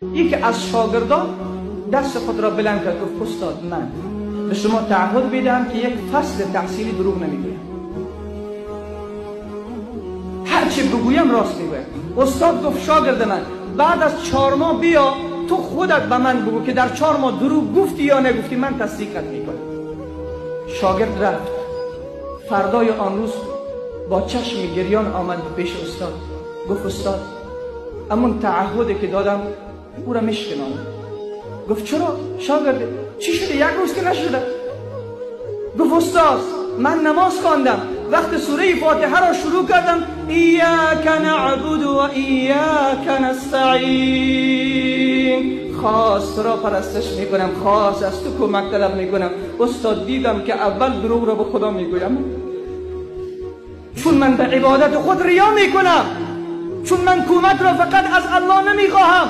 یکی از شاگردان دست خود را بلند کرد، گفت استاد من به شما تعهد میدم که یک فصل تحصیلی دروغ نمیگویم، هرچی بگویم راست میگویم. استاد گفت شاگرد من بعد از 4 ماه بیا تو خودت به من بگو که در 4 ماه دروغ گفتی یا نگفتی، من تصدیقت میکنم. شاگرد رفت، فردای آن روز با چشم گریان آمد پیش استاد، گفت استاد همون تعهدی که دادم او را میشکنم. گفت چرا شاگرد، چی شده؟ یک روز که نشده. گفت استاد من نماز خواندم، وقت سوره فاتحه را شروع کردم، ایاک نعبد و ایاک نستعین، خاص را پرستش میکنم، خاص از تو کمک طلب میکنم. استاد دیدم که اول دروغ را به خدا میگویم، چون من به عبادت خود ریا میکنم، چون من کمک را فقط از الله نمیخواهم.